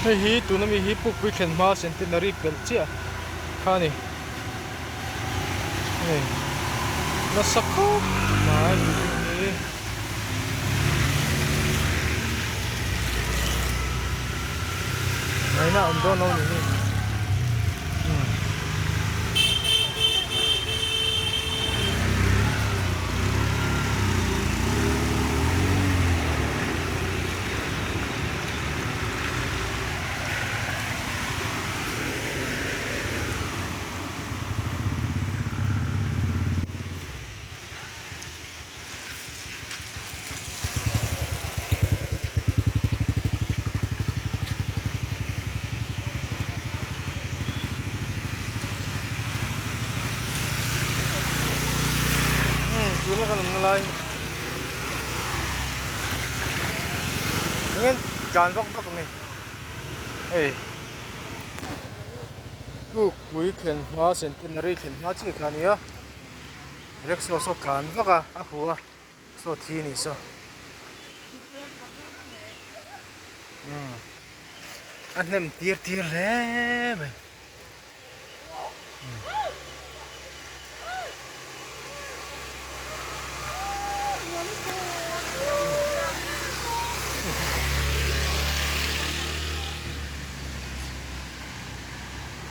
Hei hi tuna mi hi Pukpui thlen hma Centenary pelh chiah kha a ni. Hei nasa khawp mai building hi. Ngaihna a awm dawn lo ni hi. Umm. Tuna kan awmna lai engin tlan vak vak a ni hei pukpui thlen hma centenary thlen hma chiah kha a ni a. Rickshaw saw tlan vak a, a huh a, saw thi a nih saw. Umm a hnem tir tir hle mai. Umm.